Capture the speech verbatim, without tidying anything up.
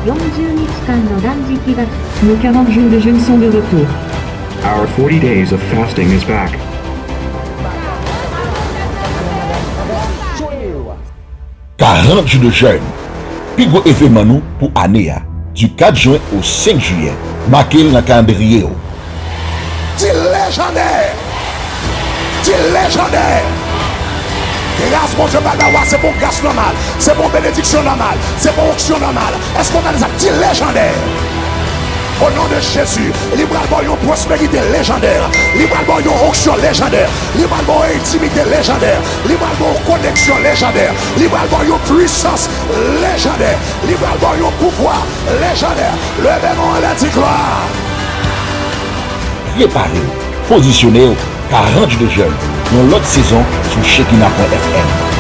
Long Journey Scan dans Dame du Pirate. Nos quarante jours de jeûne sont de retour. Our forty days of fasting is back. Karant jou de jèn. Pi gwo evènman nou pou ane a, du kat jen o senk jiyè. Make l nan kalandriye w. Di lejandè! Di lejandè! Gras Bondye pral ba w a, se pa yon gras nòmal, se pa yon benediksyon nòmal, se pa yon onksyon nòmal. Èske w tande sa? Di lejandè! O non de Jezi, li pral ba w yon pwosperite lejandè, li pral ba w yon onksyon lejandè, li pral ba w yon entimite lejandè, li pral ba w yon koneksyon lejandè, li pral ba w yon pwisans lejandè, li pral ba w yon pouvwa lejandè. Leve men w anlè, di glwa! Prepare w, pozisyone w, karant jou de jèn, yon lòt sezon sou Shekinah pwen F M.